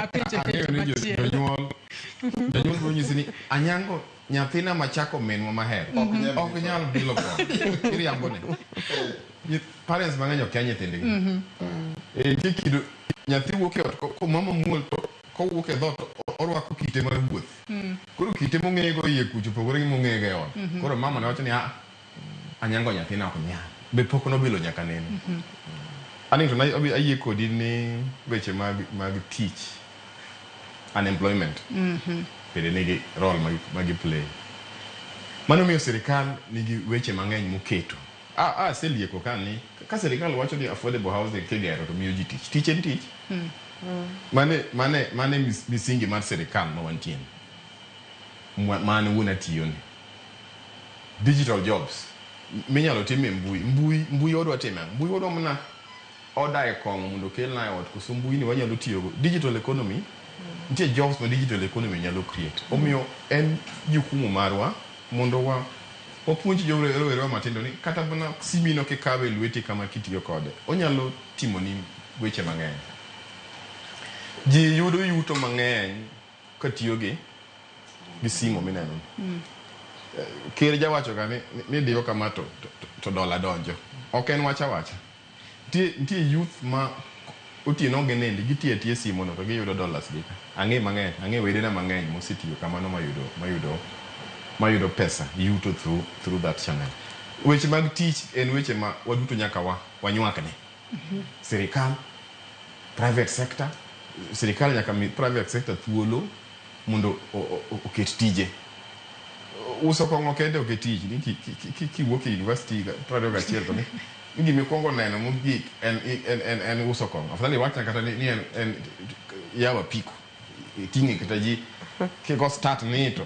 Apenjo Ang'eyo penjo ni machielo. jonyuol biro nyisi ni anyango nyathina machako minwa mahero nyal ok nyal bilo kong'o iriambone. Parents mang'eny okia nyithindgi. Nitie kido nyathi wuok e ot ko mama muol to kowuok e dhoot orwako kite mar wuoth. Koro kite mong'eyego iye kucho opogore gi mong'eyego e ot. Koro mama ne wacho ni "Ah, anyango nyathina ok nyal." Be pok nobilo nyaka nene. Anington ayie kodi ni weche mag tich, unemployment bende nigi role ma gi play. Mano miyo sirikal nigi weche mang'eny moketo. Aselieko ka ni ka sirikal wacho ni affordable housing kigero to miyo ji tich. Tich en tich. Mane misingi mar sirikal ma wantie ni. Ma an wuon atiyone. Digital jobs minyalo tim e mbui. Mbui wadwa timo ang'o? Mbui wadwa mana order e kong'o mondo okelna e ot koso mbui ni wanyalo tiyogo. Digital economy, nitie jobs ma digital economy nyalo create. Omiyo en jukumu marwa mondo wapuonj rowerewa matindo ni kata mana simino kikawe e lweti kama kitiyo kode, onyalo timoni weche mang'eny. Ji yudo yuto mang'eny katiyo gi simo mineno ni. Ker jawacho ga ni diyo kama to dola donjo. Ok en wach awacha. Nitie youth ma otieno ok ginindi, gitiyo atiya e simo no to giyudo dollars gi ka. Ang'e mang'eny, ang'e wedena mang'eny mosetiyo kamano mayudo pesa yuto through that channel. Weche mag tich en weche ma waduto nyaka wanywakne. Sirikal, private sector, sirikal nyaka mi private sector thuolo mondo oket tije. Uso kong'o kende ok e tich ni kiwuok e university higa 21 to ni gimikwongo neno mogik en uso kong'o. Afadhali iwachna kata ni en yawo apiko. Iting'e kata ji kiko start ni to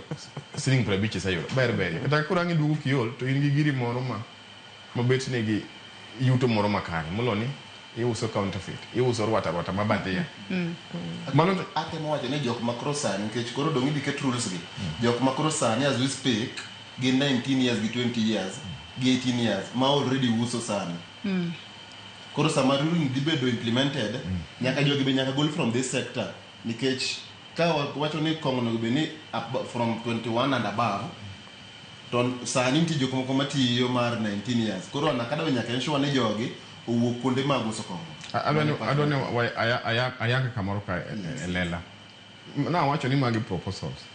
siling 50 iseyudo. Ber ber. Kata koro ang' iduogo kiol to in gi giri moro ma mabet nigi yuto moro makare molo ni iuso counterfeit, iuso rwata rwata ma bandia. Mano to Atemo wacho ni jok makoro sani, nikech koro dong' idhi ket rules gi, jok makoro sani as we speak gin 19 years gi 20 years gi 18 years ma already uso sani. Koro sama ruling dhi bedo implemented, nyaka jogi be nyaka gol from this sector, nikech ka wacho ni kong'o onego bed ni from 21 and above, to sani nitie jok moko matiyo mar 19 years. Koro NACADA be nyaka ensure ni jogi owuok kuonde mag uso kong'o. Adwa ni ayang kamoro ka e lela. Nawacho ni magi proposals.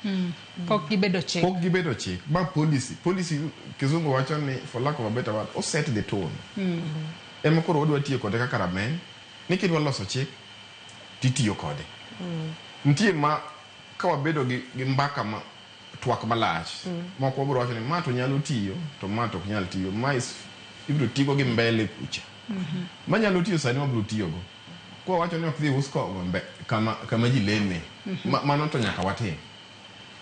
Pok gibedo chik. Pok gibedo chik. Ma policy. Policy kizungu wacho ni, for lack of a better word, o set the tone. Ema koro wadwa tiyo kode kaka rameny ni kidwa loso chik titiyo kode. Nitie ma ka wabedo gi mbaka ma twak malach, moko wabiro wacho ni ma to nyalo tiyo to ma to ok nyal tiyo. Ma is ibiro tigo gi mbele kucha. Manyalo tiyo sani wabiro tiyogo. Kwa wacho ni ok dhi us kong'o kama ji leme. Mano to nyaka watim.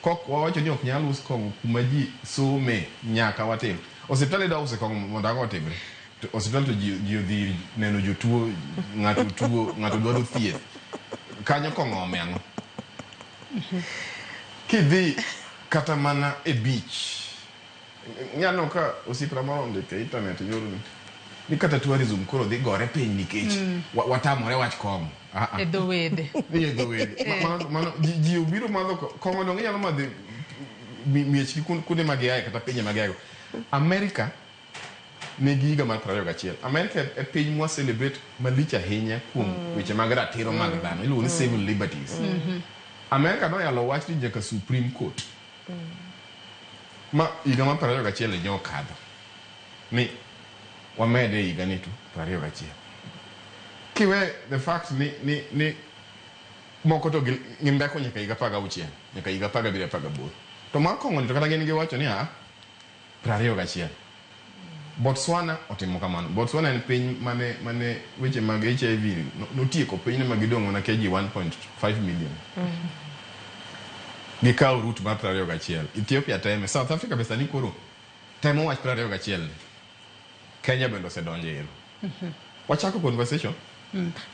Kok wawacho ni ok nyal us kong'o kuma ji some, nyaka watim. Osiptal idwa use kong'o mondo ang'o otimre? To osiptal to ji odhi neno jotuo, ng'ato tuo, ng'ato dwaro thieth. Kanyo kong'o ome ang'o? Kidhi kata mana e beach, nyalo ka osiepna moro ondiko e internet yorni ni kata tourism koro dhi gore piny nikech watamore wach kong'o. Ah, ah. E dho wedhe. Ni e dho wedhe. Mano ji obiro madho kong'o dong inyalo madho miechgi kuonde ma giaye kata pinje ma giaye. America nigi higa mar 21. America e piny mwa celebrate malich ahinya kuom weche mag ratiro mag dhano iluongo ni civil liberties. America noyalo wach ni nyaka Supreme Court ma higa mar 21 nyo okadho ni wamede e higa ni to 21 kiwe the fact ni moko to gimbeko nyaka higa 16 nyaka higa 17 18 to mar kong'o ni to kata gin giwacho ni a 21. Botswana otimo kamano. Botswana en piny mane weche mag HIV notieko pinyno ma gidong' mana kia ji 1.5 million. Gikawo route mar 21. Ethiopia teme. South Africa be sani koro temo wach 21 ni. Kenya bende osedonjo e ero. Wachako conversation.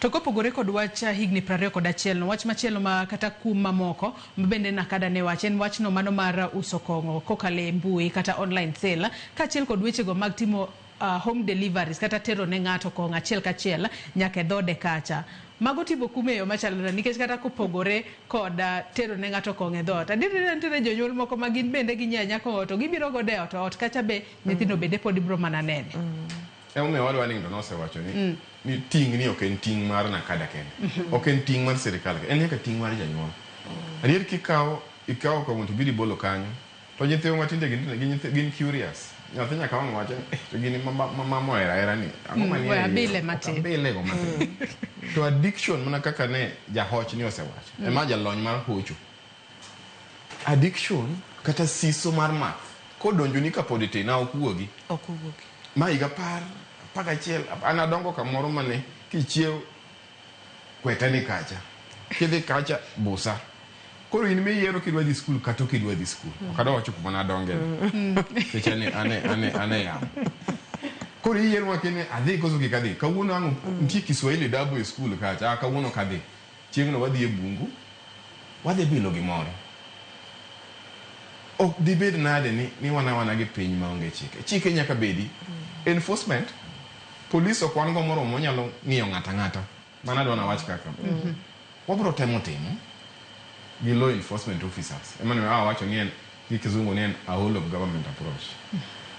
To kopogore kod wach higni 21 no, wach machielo ma kata kum mamoko ma bende NACADA ne wach en wachno mano mar uso kong'o kokalo e mbui kata online sale, kaachiel kod wechego mag timo home deliveries kata tero ne ng'ato kong'o achiel kachiel nyaka e dhode kacha. Mago timo kum e yo machalo nade nikech kata kopogore kod tero ne ng'ato kong'o e dhoot. Adier ni nitiere jonyuol moko ma gin bende ginyiewo anyiewa kong'o to gibiro godo e ot to ot kacha be nyithindo bende pod biro mana nene. Emomiyo wadwa ni to nosewacho ni ni ting' ni ok en ting' mar NACADA kende. Ok en ting' mar sirikal kende, en nyaka ting' mar janyuol. Adier kikawo ikawo kong'o to ibiro ibolo kanyo to nyithiwa matinde gin, gin curious. Nyathi nyaka wang' wacho ni eh, to gini ma mama ohero ahera ni ang'o manie we iye?" abile Ok matin. abile go matin. To addiction mana kaka ne jahoch ni osewacho. Ema jalony mar hocho. Addiction kata siso mar math kodonjoni kapod itin ok wuogi. Ok owuogi. Ma higa 10, 11, an adongo kamoro mane kichiew kwete ni kacha. Kidhi kacha busa. Koro in miyiero kidwa dhi skul kata ok idwa dhi skul. Ok adwa wacho kuma nadonge. Nikech ane yamo. Koro iyiero makene adhi koso kik adhi. Kawuono ang' nitie Kiswahili dabo e skul kacha. Ah, kawuono ok adhi. Chieng'no wadhi e bungu. Wadhi bilo gimoro. Ok dibed nade ni wan awana gi piny maonge chike. Chike nyaka bedi. Enforcement, police ok wan go moromo manyalo ng'iyo ng'ato ang'ata. Mano adwa nawach kaka. Wabro temo timo gi law enforcement officers. Ema ne awacho ni en gi kizungu ni en a whole of government approach.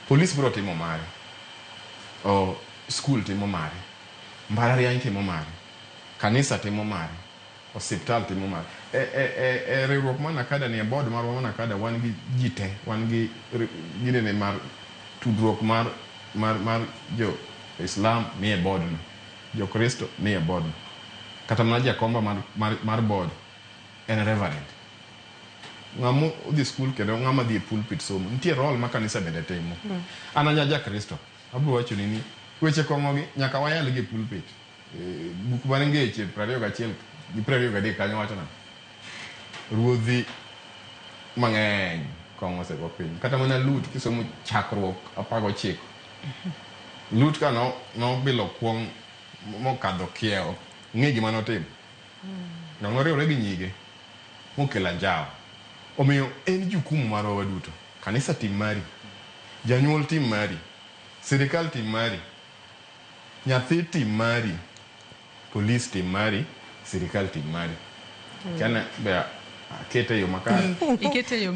Police bro timo mare. O school timo mare. Mbalariany timo mare. Kanisa timo mare. Osiptal timo mare. E riwruok mar NACADA ni e board marwa mar NACADA wan gi ji te. Wan gi ginene mar tudruok mar jo Islam ni e board no. Jo Kristo ni e board no. Kata mana jakomba mar board en reverend. Ng'ama odhi skul kendo ng'ama dhi e pulpit somo. Nitie role ma kanisa bende timo. An anya ja Kristo. Abiro wacho ni weche kong'o gi nyaka wayal gi e pulpit. Buk mar Ngeche 21 gi 23 kanyo wacho nang'o? Ruodhi mang'eny kong'o osego piny. Kata mana Lut kisomo chakruok 19. Lut ka nobilo kuong' mokadho kiewo. Ng'e gima notimo. Noriwore gi nyige mokelo anjawo. Omiyo en jukumu marwa waduto. Kanisa tim mari. Janyuol tim mari. Sirikal tim mari. Nyathi tim mari. Polis tim mari. Sirikal tim mari. Kana be akete yo makare. Ikete yo.